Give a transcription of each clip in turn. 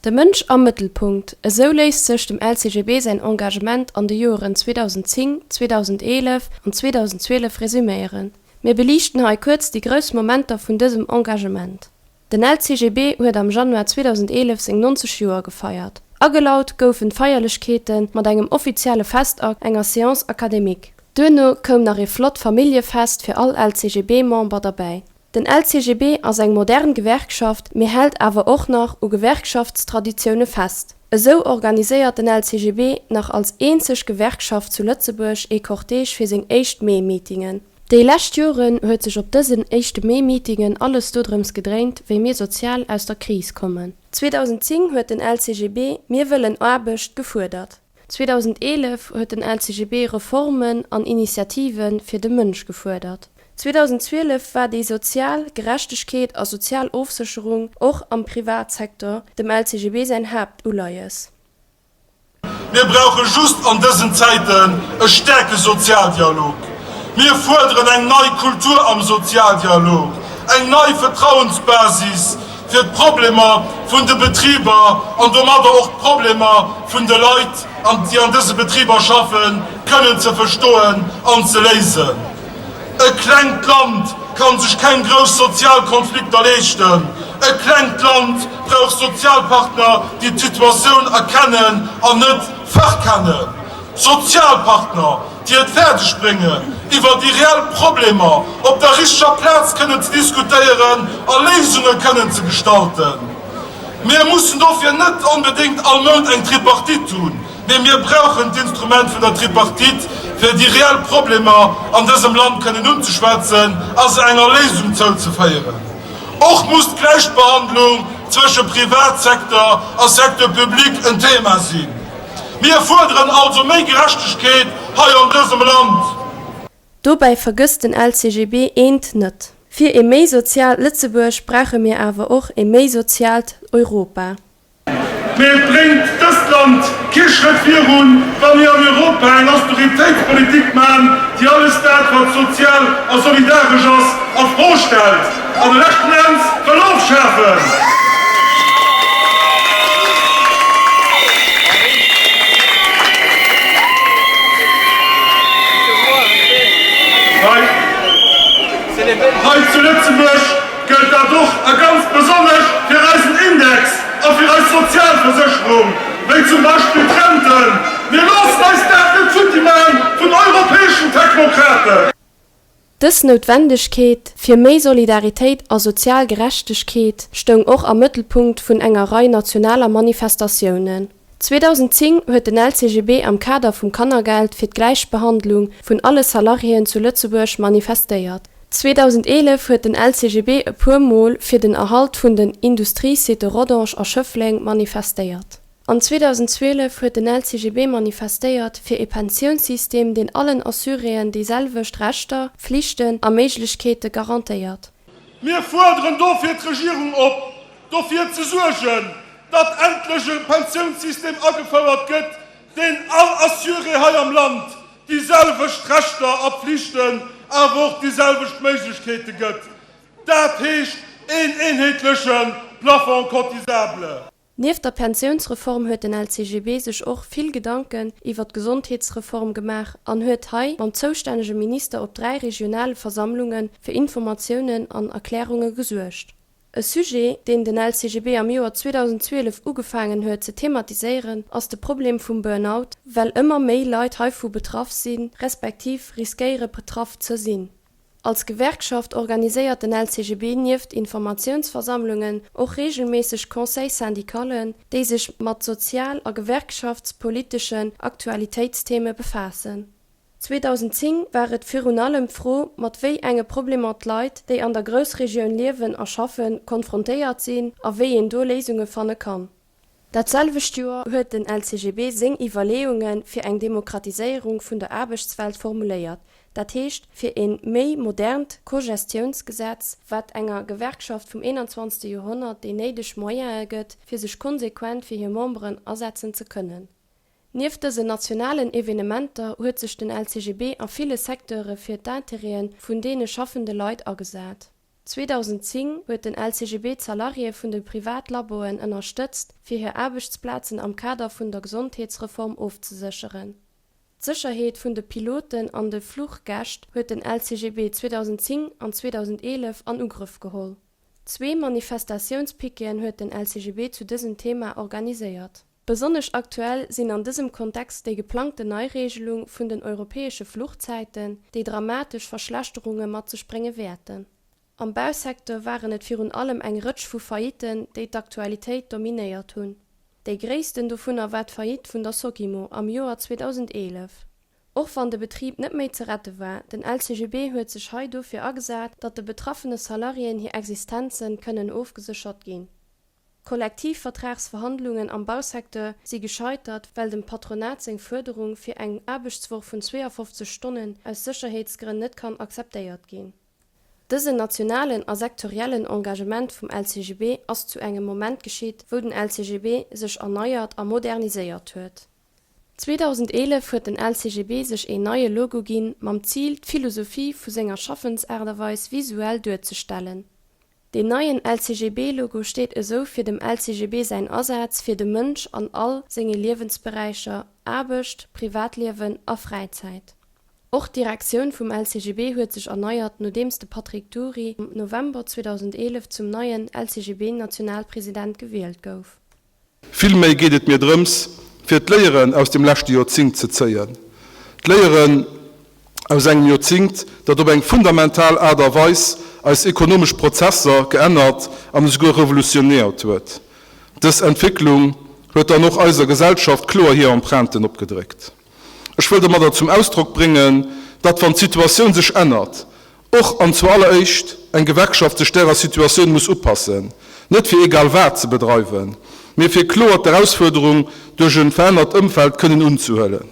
De Mënsch am Mëttelpunkt, esou léisst sech dem LCGB säin Engagement an de Joeren 2010, 2011 an 2012 resüméieren. Mir beliichten hei kuerz déi grouss Momenter vun dësem Engagement. Den LCGB huet am Januar 2011 seng 90 Joer gefeiert. Agelaut goufen d'Feierlechkeete mat engem offizielle Festakt, enger Séance académique. Duerno koum nach ee flott Familljefest fir all LCGB-Member derbäi. Den LCGB ass eng modern Gewerkschaft, mee hält awer och nach u Gewerkschaftstraditioune fest. Esou organiséiert den LCGB nach als eenzeg Gewerkschaft zu Lëtzebuerg ee Cortège fir seng éischt Mee-Meetingen. Déi lescht Joren huet sech op dësen éischte Mee-Meetingen alles dodrëms gedréint, wéi mir sozial aus der Kris kommen. 2010 huet den LCGB Mir wëllen Aarbecht gefuerdert. 2011 huet den LCGB Reformen an Initiative fir de Mënsch gefuerdert. 2012 war déi sozial Gerechtegkeet a sozial Ofsécherung och am Privatsecteur dem LCGB säin Haaptuleies. Mir brauche just an dësen Zäiten e staarke Sozialdialog. Mir fuerderen eng nei Kultur am Sozialdialog, eng nei Vertrauensbasis, fir d'Problemer vun de Betriber an domadder och d'Problemer vun de Leit, déi an dëse Betriber schaffen, kënnen ze verstoen an ze léisen. E klengt Land kann sech keng grouss sozial Konflikter leeschten. E klengt Land brauch Sozialpartner, déi d'Situatioun erkennen an net verkennen. Sozialpartner, déi et fäerdeg bréngen, iwwer déi reell Problemer op der richteger Plaz kënnen ze diskutéieren a Léisunge kënnen ze gestalten. Mir mussen dofir net onbedéngt all Mount eng Tripartite hunn. Mee mir brauchen d'Instrument vun der Tripartite, fir déi reell Problemer an dësem Land kënnen unzeschwätzen a se enger Léisung zouzeféieren. Och muss d'Gläichbehandlung zwësche Privatsecteur a Secteur public en Thema sinn. Mir fuerderen also méi Gerechtegkeet hei an dësem Land. Dobäi vergësst den LCGB eent net, Fir ee méi soziaalt Lëtzebuerg brauche mir awer och ee méi soziaalt Europa. Mee et bréngt dëst Land kee Schrëtt virun, wa mir an Europa eng Austeritéitspolitik man, déi alles dat, wat sozial a solidaresch ass, a Fro stellt an leschten Enns wëll ofschafen. Hei zu Lëtzebuerg gëllt dat och a ganz besonnesch fir eisen Index. A fir eis Sozialversécherung, wéi zum Beispill d'Renten. Mir loossen eis dat net futti man vun europäeschen Technokraten. Dës Noutwendegkeet fir méi Solidaritéit a sozial Gerechtegkeet stoung och am Mëttelpunkt vun enger Rei nationaler Manifestatiounen. 2010 huet den LCGB am Kader vum Kannergeld fir d'Gläichbehandlung vun alle Salariéen zu Lëtzebuerg manifestéiert. 2011 huet den LCGB e puer Mol fir den Erhalt vun den Industriesitte Rodange a Schëffleng manifestéiert. An 2012 huet den LCGB manifestéiert fir ee Pensiounssystem deen allen Assuréen déi selwecht Rechter, Flichten a Méiglechkeete garantéiert. Mir fuerderen dofir d'Regierung op, dofir ze suergen, datt endlech e Pensiounssystem agefouert gëtt, deen all Assuré hei am Land déi selwecht Rechter a Pflichten, awer och déi selwecht Méiglechkeete gëtt, dat heescht een eenheetleche Plafond cotisable. Nieft der Pensiounsreform huet den LCGB sech och vill Gedanken iwwer d'Gesondheetsreform gemaach an huet hei mam zoustännege Minister op 3 regionale Versammlunge fir Informatiounen an Erklärunge gesuergt. E Sujet, deen den LCGB am Joer 2012 ugefaangen huet ze thematiséieren, ass de Problem vum Burnout, well ëmmer méi Leit heivu betraff sinn, respektiv riskéiere betraff ze sinn. Als Gewerkschaft organiséiert den LCGB nieft Informatiounsversammlungen och reegelméisseg Conseil-syndicallen, déi sech mat sozial a gewerkschaftspoliteschen Aktualitéitstheme befaassen. 2010 war et virun allem d'Fro, mat wéi enge Problemer d'Leit, déi an der Groussregioun liewen a schaffen, konfrontéiert sinn a wéi een do Léisunge fanne kann. Dat selwecht Joer huet den LCGB seng Iwwerleeunge fir eng Demokratiséierung vun der Aarbechtswelt formuléiert, dat heescht fir ee méi modernt Cogestiounsgesetz, wat enger Gewerkschaft vum 21. Joerhonnert déi néideg Moyene gëtt, fir sech konsequent fir hir Memberen asetzen ze kënnen. Nieft dësen nationalen Evenementer huet sech den LCGB a ville Secteure fir d'Intérêten vun deene schaffende Leit agesat. 2010 huet den LCGB d'Salariéë vun de Privatlaboen ënnerstëtzt, fir hir Aarbechtsplazen am Kader vun der Gesondheetsreform ofzesécheren. D'Sécherheet vun de Piloten an de Fluchgäscht huet den LCGB 2010 an 2011 an Ugrëff geholl. Zwee Manifestatiounspiqueten huet den LCGB zu dësem Thema organiséiert. Besonnesch aktuell sinn an dësem Kontext déi geplangten Neiregelung vun den europäesche Fluchzäiten, déi dramatesch Verschlechterunge mat sech brénge wäerten. Am Bausecteur waren et virun allem eng Rëtsch vu Faillitten, déi d'Aktualitéit dominéiert hunn. Déi gréissten dovunner war d'Faillite vun der Sokimo am Joer 2011. Och wann de Betrib net méi ze rette war, den LCGB huet sech hei dofir agesat, datt de betraffene Salariéen hir Existenzen kënnen ofgeséchert ginn. D'Kollektivvertragsverhandlungen am Bausecteur si gescheitert, well dem Patronat seng Fuerderung fir eng Aarbechtswoch vun 52 Stonnen aus Sécherheetsgrënn net kann akzeptéiert ginn. Dësen nationalen a sektoriellen Engagement vum LCGB ass zu engem Moment geschitt, wou den LCGB sech erneiert a moderniséiert huet. 2011 huet den LCGB sech een neie Logo ginn, mam Zil, d'Philosophie vu senger Schaffensaarterweis visuell duerzestellen. Deen neien LCGB-Logo steet esou fir dem LCGB säin Asaz fir de Mënsch an all senge Liewensberäicher, Aarbecht, Privatliewen a Fräizäit. Och d'Direktioun vum LCGB huet sech erneiert, nodeems de Patrick Dury am November 2011 zum neien LCGB-Nationalpresident gewielt gouf. Villméi geet et mir drëms, fir d'Léieren aus dem leschte Joerzéngt ze zéien. D'Léieren aus engem Joerzéngt, dat op eng fundamental Aart a Weis eis ekonomesch Prozesser geännert an esouguer revolutionéiert huet. Dës Entwécklung huet dann och eiser Gesellschaft kloer hir Empreinten opgedréckt. Ech wëll domadder zum Ausdrock bréngen, datt wann d'Situatioun sech ännert, och an zu alleréischt eng Gewerkschaft sech därer Situatioun muss upassen, net fir egal wat ze bedreiwen, mee fir kloer d'Erausfuerderung duerch e verännert Ëmfeld kënnen unzehuelen.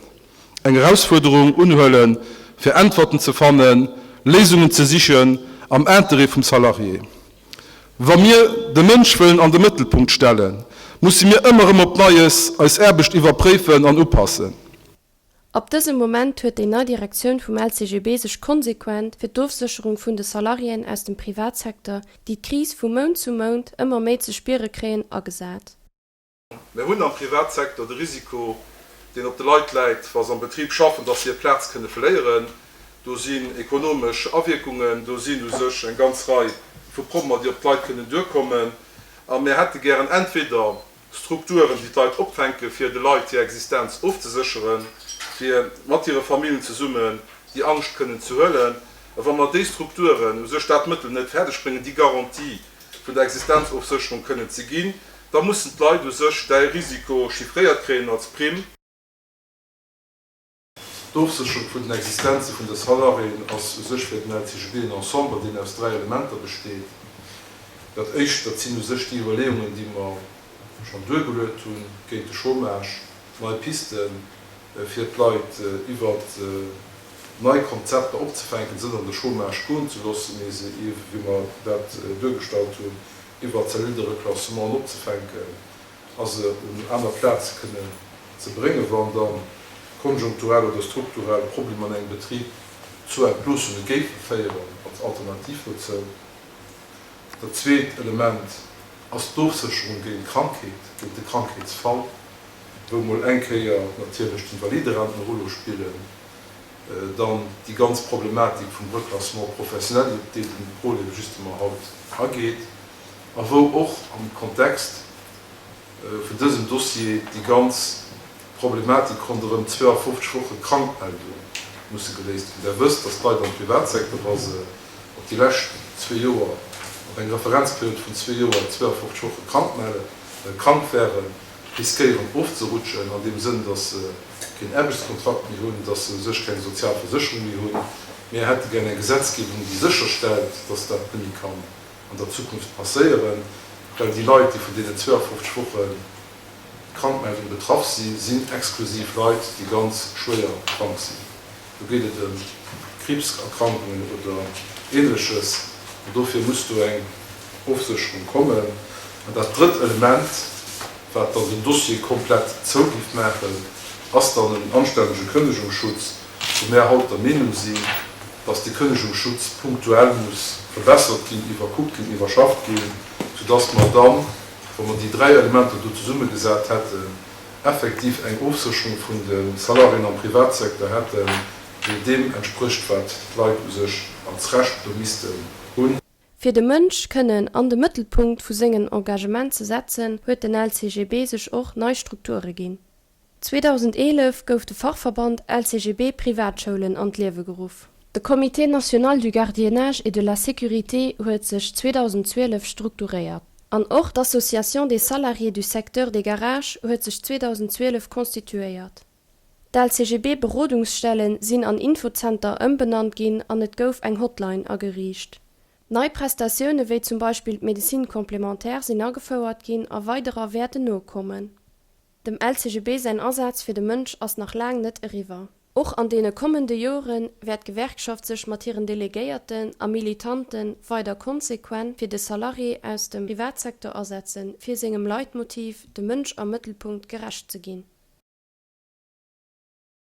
Eng Erausfuerderung unhuelen, fir Äntwerten ze fannen, Léisungen ze sichen am Interêt vum Salarié. Wa mir de Mënsch wëllen an de Mëttelpunkt stellen, musse mir ëmmer erëm op Neies eis Aarbecht iwwerpréifen an upassen. Ab dësem Moment huet déi nei Direktioun vum LCGB sech konsequent fir d'Ofsécherung vun de Salariéen aus dem Privatsecteur, déi d'Kris vu Mount zu Mount ëmmer méi ze spiere kréien, agesat. Mir hunn am Privatsecteur de Risiko, deen op de Leit läit, wa se am Betrib schaffen, dass se hir Plaz kënne verléieren. Do sinn ekonomesch Awierkungen, do sinn u sech eng ganz Rei vu Problemer, déi op d'Leit kënnen duerkommen. A mir hätte gären entweder Strukturen, déi d'Leit opfänken, fir de Leit hir Existenz ofzesécheren, fir mat hire Famillen zesummen déi Angscht kënnen ze huelen. A wa mer déi Strukturen, u sech dat Mëttel net fäerdeg bréngen, déi Garantie vun der Existenzofsécherung kënnen ze ginn, da mussen d'Leit u sech däi Risiko chiffréiert kréien als Primm. D'Ofsécherung vun den Existenze vun de Salariéen ass u sech fir den LCGB en Ensemble, deen aus dräi Elementer besteet. Dat éischt, dat sinn u sech déi Iwwerleeungen, déi mer schonn duergeluet hunn, géint de Chômage, nei Pisten, fir d'Leit iwwert nei Konzepter opzefänken, se net an de Chômage goen ze loossen, mee se, wéi mer dat duergestallt hunn, iwwert d'Cellule de reclassement opzefänken. a se un aner Plaze kënnen ze bréngen, wann da konjunkturell oder strukturell Problemer an engem Betrib zu Entloossunge géife féieren, als Alternativ dozou. Dat zweet Element ass d'Ofsécherung géint d'Krankheet, géint de Krankheetsfall, wou mol eng Kéier natierlech d'Invaliderenten e Rôle spillen, dann déi ganz Problematik vum Reclassement professionnel, op déi den Paul ebe justement haut ageet. a wou och am Kontext vun dësem Dossier déi ganz Problematik ronderëm 52 Woche Krankmeldung musse geléist ginn. Der wësst, dass d'Leit am Privatsecteur, wa se op déi lescht zwee Joer, op eng Referenzperiod vun zwee Joer 52 Woche krank mellen, krank wären, riskéieren ofzerutschen an deem Sënn, dass se keen Aarbechtskontrakt méi hunn, dass se u sech keng sozial Versécherung méi hunn. Mir hätte gär eng Gesetzgebung, déi sécherstellt, dass dat net méi kann an der Zukunft passéieren, well déi Leit, déi vun deenen 52 Woche Krankmeldung betraff si sinn exklusiv Leit, déi ganz schwéier krank sinn. Do geet et ëm Kriibserkrankungen oder Ähnleches an dofir muss do eng Ofsécherung kommen. An dat drëtt Element, wat dann den Dossier komplett zou géif maachen, ass dann en anstännege Kënnegungsschutz, wou mär haut der Meenung sinn. dass de Kënnegungsschutz punktuell muss verbessert ginn, iwwerkuckt ginn, iwwerschafft ginn, soudass mer dann, wa mer déi 3 Elementer do zesummegesat hätten, effektiv eng Ofsécherung vun de Salariéen am Privatsecteur hätten, déi deem entsprécht, wat d'Leit u sech als Recht do missten hunn. Fir de Mënsch kënnen an de Mëttelpunkt vu sengen Engagement ze setzen, huet den LCGB sech och nei Strukture ginn. 2011 gouf de Fachverband LCGB Privatschoulen an d'Liewe geruff. De Comité national du gardiennage et de la sécurité huet sech 2012 strukturéiert. An och d'Association des salariés du secteur des garages huet sech 2012 constituéiert. D'LCGB-Berodungsstelle sinn an Infozenter ëmbenannt ginn an et gouf eng Hotline ageriicht. Nei Prestatioune wéi zum Beispill d'Médecine complémentaire sinn agefouert ginn a weiderer wäerten nokommen. Dem LCGB säin Asaz fir de Mënsch ass nach laang net eriwwer. Och an deene kommende Jore wäert d'Gewerkschaft sech mat hiren Delegéierten a Militante weider konsequent fir de Salarié aus dem Privatsecteur asetzen, fir sengem Leitmotiv, de Mënsch am Mëttelpunkt, gerecht ze ginn.